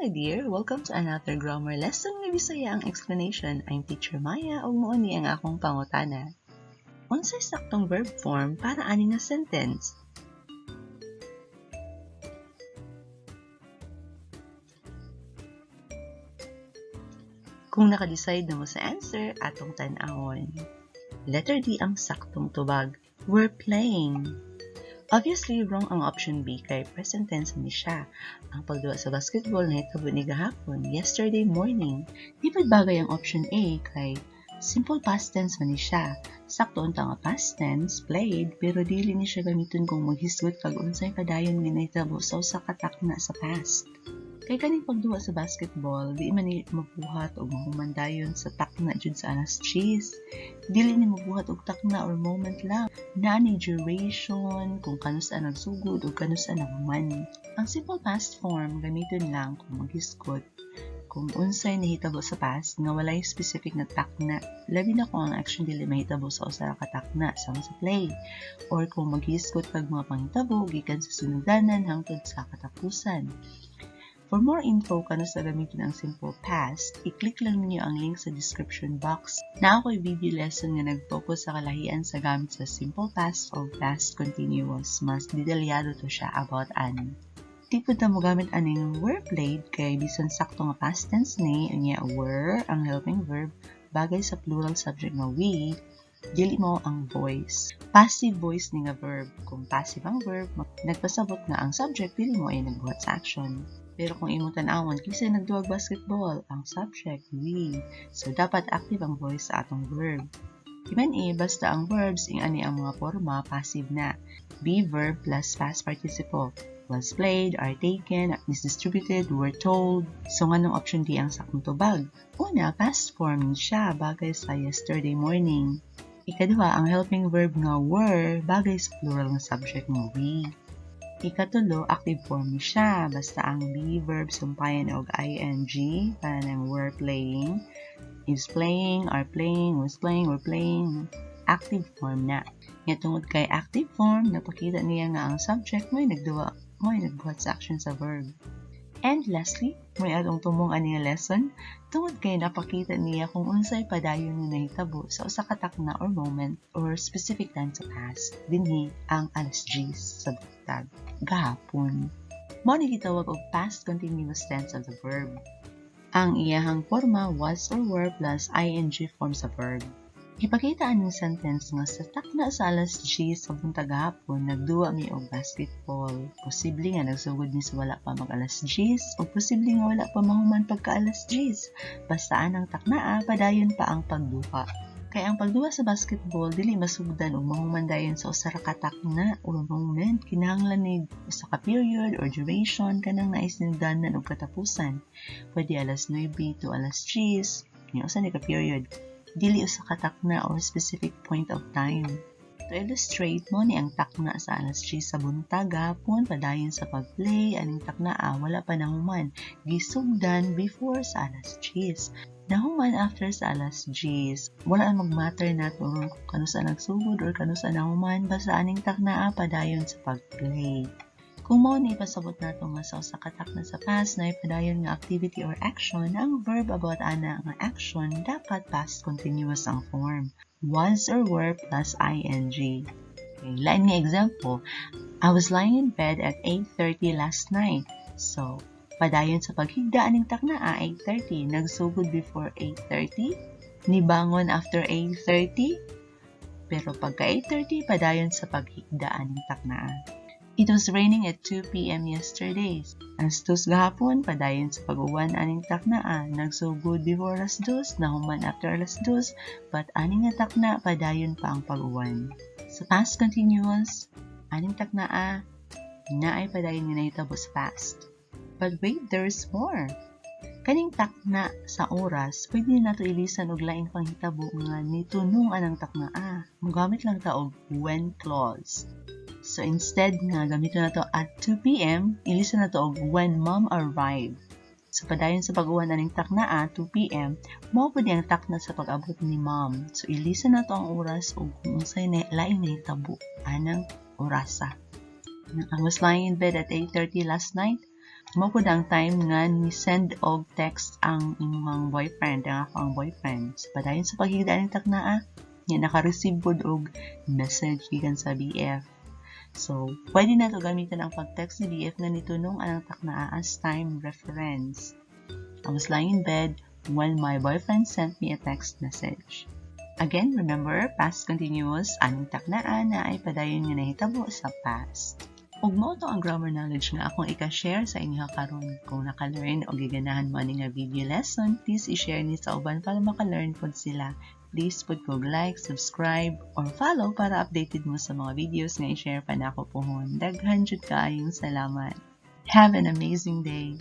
Hi dear! Welcome to another grammar lesson nga Bisaya ang explanation. I'm Teacher Maya ug mao ni ang akong pangutana. Unsay saktong verb form para ani nga sentence? Kung naka-decide na mo sa answer, atong tan-awon. Letter D ang saktong tubag. We're playing. Obviously, wrong ang option B kay present tense ni siya. Ang pagduwa sa basketball nahitabo ni gahapon, yesterday morning. Di pud bagay ang option A kay simple past tense man ni siya. Sakto unta nga past tense, played, pero dili ni siya gamiton kung maghisgot kag unsay padayon nga nahitabo sa usa ka takna sa past. Kay kaning pagduwa sa basketball, di man ni mabuhat og mahuman dayon sa takna jud sa alas 10. Dili ni mabuhat og takna or moment lang. Naa ni duration, kung kanusa nagsugod o kanusa nahuman. Ang simple past form gamiton lang kung maghisgot kung unsay nahitabo sa past nga walay specific nga takna. Labi na kung ang action dili mahitabo sa usa ka takna sama sa play, or kung maghisgot kag mga panghitabo gikan sa sinugdanan hangtod sa katapusan. For more info kanusa gamiton ang simple past, i-click lang ninyo ang link sa description box. Naa ko'y video lesson nga nag-focus sa kalahian sa gamit sa simple past o past continuous. Mas detalyado to siya about ani. Di pud ta mogamit aning were played kay bisan sakto nga past tense ni, unya were ang helping verb bagay sa plural subject nga we, dili mo ang voice. Passive voice ni nga verb. Kung passive ang verb, nagpasabot nga ang subject dili mo ay nagbuhat sa action. Pero kung imong tan-awon, kinsay nagduwag basketball? Ang subject, we. So, dapat active ang voice sa atong verb. Iban eh, basta ang verbs, ing ani ang mga forma, passive na. Be verb plus past participle. Was played, are taken, misdistributed, were told. So, nganong option D ang saktong tubag? Una, past form siya, bagay sa yesterday morning. Ikaduha, ang helping verb nga were, bagay sa plural nga subject nga we. Ikatulo, active form ni siya. Basta ang be verb sumpayan og ing para ng were playing, is playing, are playing, was playing, were playing. Active form na. Nga tungod kay active form, napakita niya nga ang subject mo'y nagduwa, mo'y nagbuhat sa action sa verb. And lastly, mo'y atong tumong ani nga lesson, tungod kay napakita niya kung unsay padayon nga nahitabo sa usa ka takna or moment or specific time sa past. Dinhi ang alas 10 sa buntag gahapon. Mao ni gitawag og past continuous tense of the verb. Ang iyahang forma was or were plus ing form sa verb. Ipakita aning sentence nga sa takna sa alas 10 sa buntag gahapon nagduwa mi og basketball. Posible nga nagsugod mi sa wala pa mag alas 10 o posible nga wala pa mahuman pagka alas 10. Basta anang taknaa padayon pa ang pagduha. Kay ang pagduwa sa basketball dili masugdan og mahuman dayon sa usa ra ka takna or moment, kinahanglan ni usa ka period or duration kanang naay sinugdanan og katapusan. Pwede alas 9 to alas 10, nya usa ni ka period. Dili usa ka takna or specific point of time. To illustrate, mo ni ang takna sa alas 10 sa buntag gahapon padayon sa pagplay aning taknaa wala pa nahuman, gisugdan before sa alas 10. Nahuman after sa alas 10. Wala na magmatter nato ron kung kanusa nagsugod or kanusa nahuman, basta aning taknaa padayon sa pagplay. Kung mao ni ipasabot nato nga sa usa ka takna sa past na padayon nga activity or action, ang verb about ana nga action dapat past continuous ang form. Was or were plus ing. Okay, lain nga example, I was lying in bed at 8:30 last night. So, padayon sa paghigda aning taknaa 8:30, nagsugod before 8:30, nibangon after 8:30, pero pagka 8:30 padayon sa paghigda aning taknaa. It was raining at 2 p.m. yesterday. Alas 2 gahapon, padayon sa pag-uwan aning taknaa. Nagsugod before alas 2, nahuman after alas 2, but aning nga takna, padayon pa ang pag-uwan. Sa past continuous, aning taknaa, naay padayon nga nahitabo sa past. But wait, there's more. Kaning takna sa oras, pwede nato ilisan og laing panghitabo nga nitunong anang taknaa. Mogamit lang ta og when clause. So instead nga gamiton nato at 2 p.m., ilisan nato og when mom arrived. So padayon sa pag-uwan aning taknaa 2 p.m., mao pud ang takna sa pag-abot ni mom. So ilisan nato ang oras og kung unsay laing nahitabo anang orasa. I was lying in bed at 8:30 last night. Mao pud ang time nga ni send og text ang imong boyfriend, ang akoang boyfriend. So, padayon sa paghigda aning taknaa, nga naka-receive pud og message gikan sa BF. So, pwede nato gamitan ang pag-text ni BF nga nitunong anang taknaa as time reference. I was lying in bed when my boyfriend sent me a text message. Again, remember, past continuous, aning taknaa naay padayon nga nahitabo sa past. Ug mao to ang grammar knowledge nga akong ika-share sa inyo karon. Kung naka-learn o giganahan mo ani nga video lesson, please i-share ni sa uban para maka-learn pod sila. Please pud kog like, subscribe, or follow para updated mo sa mga videos nga i-share pa nako pohon. Daghan jud kaayong salamat. Have an amazing day.